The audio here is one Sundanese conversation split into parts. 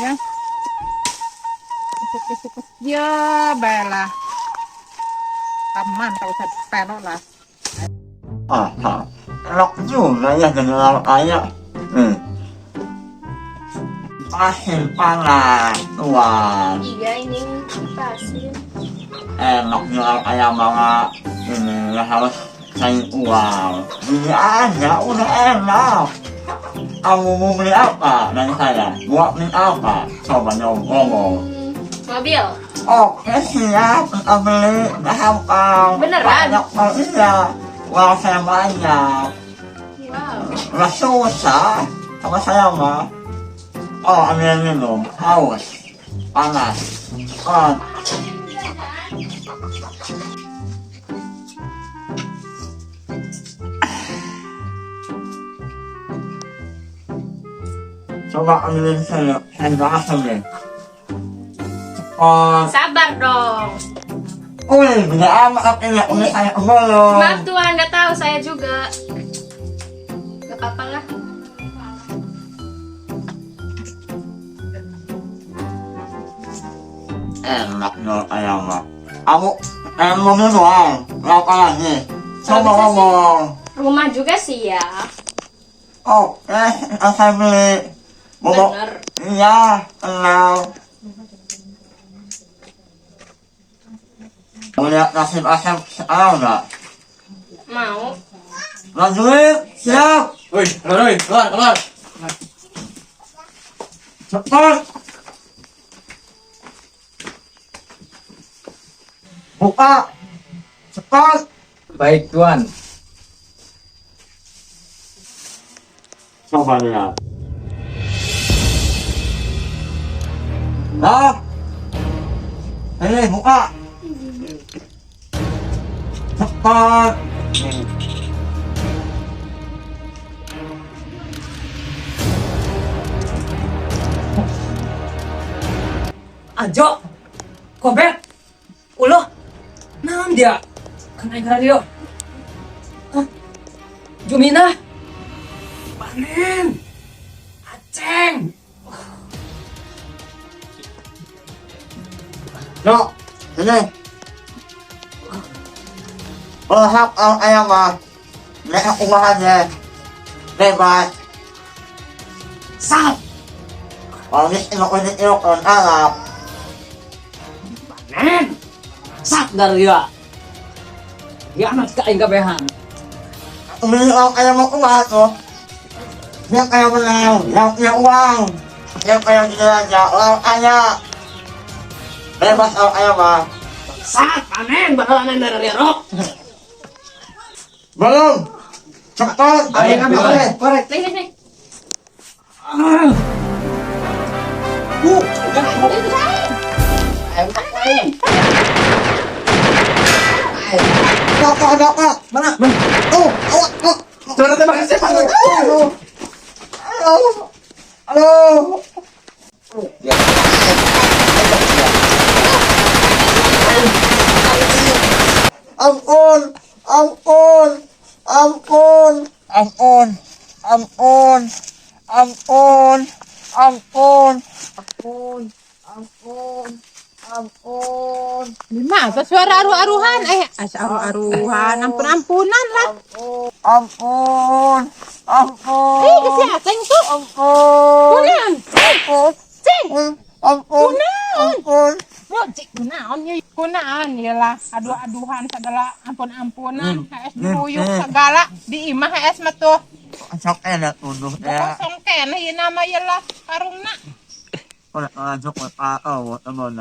Ya. Isuk-isuk ya bae lah. Aman tak usah pelok lah. Ah, ah. Enak juga ya jadi orang kaya. Asin panas, tuan. Iya, ini kipasin. Enak jadi orang kaya banget. Ini nggak harus cari uang. Beli aja, udah enak. Kamu mau beli apa dari saya? Buat beli apa? Coba ngomong. Mobil. Oke siap, kita beli gampang. Beneran? Banyak banget, iya. Uang saya banyak. Wow. Nggak susah sama saya mah. Oh, ambil minum, haus, panas. Oh. Coba ambilin saya, saya asam deh. Cepat. Sabar dong. Wih, beda amat ini, ini saya belum. Maaf tuan, nggak tahu saya juga. Gak apa-apa lah. Enak dong ayam mah. Aku mau doang, nggak apa lagi. Coba Kalau bisa sih. ngomong. Rumah juga sih ya. Oke, saya beli. Mau Bener. Iya, kenal. Mau lihat nasib Asep sekarang nggak? Mau. Lanjutin, siap. Woi, keluar, woi, keluar, keluar. Cepat. Buka. Cepat. Baik, Tuan. Coba lihat. Nah. Ini buka. Cepat. Ajo, Kobet, Uloh, naon dia? Kena radio. Hah? Jumina, Panen, Aceng. Yok, ini. Berhak orang ayam mah. Mereka uang aja. Bebas. Sat, Kalau ini ini ini orang Arab. Panen, Sat dari dia. Dia anak kain kabehan. Beli orang ayam mau uang tuh. Yang kaya menang, yang punya uang, yang kaya gini aja, orang kaya. Bebas orang ayam mah. Sat, panen, bakalan dari rok. Belum. Cepat. Baik, Ambil, ambil. ambil. Korek. Nih, nih, nih. Bapak, bapak. Mana? Oh, oh, oh. Coba tembak siapa? Halo. Halo. Halo. Ampun, ampun, ampun, ampun, ampun, ampun, ampun, ampun, ampun, ampun, Lima, apa suara aruh-aruhan? Eh, as aruh-aruhan, ampun-ampunan lah. ampun, ampun. Eh, si Aceng tuh. Ampun. Kunaon? Ampun. Ceng. Ampun. Kunaon? Ampun. Lo cik kunaon ya? Kunaon ya lah. Aduh-aduhan segala ampun-ampunan. HS diruyuk segala di imah HS mah tuh. Sok enak tuduh ya. Kosong keneh ieu nama ya lah karungna. Udah lanjut ke oh, teman.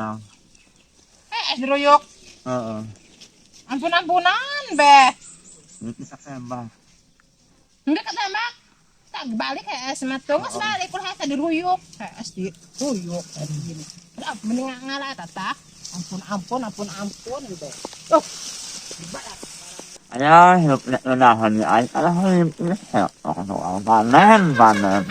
HS diruyuk. Heeh. Ampun-ampunan beh. Ini kita tembak. Enggak ketembak. Tak balik HS mah tuh. Geus balik ulah HS diruyuk. HS diruyuk gini. Udah mending ngalah eta tah. Ampun ampun ampun ampun beh. Oh. Ayah hidup lenahan ya, ayah hidup panen panen.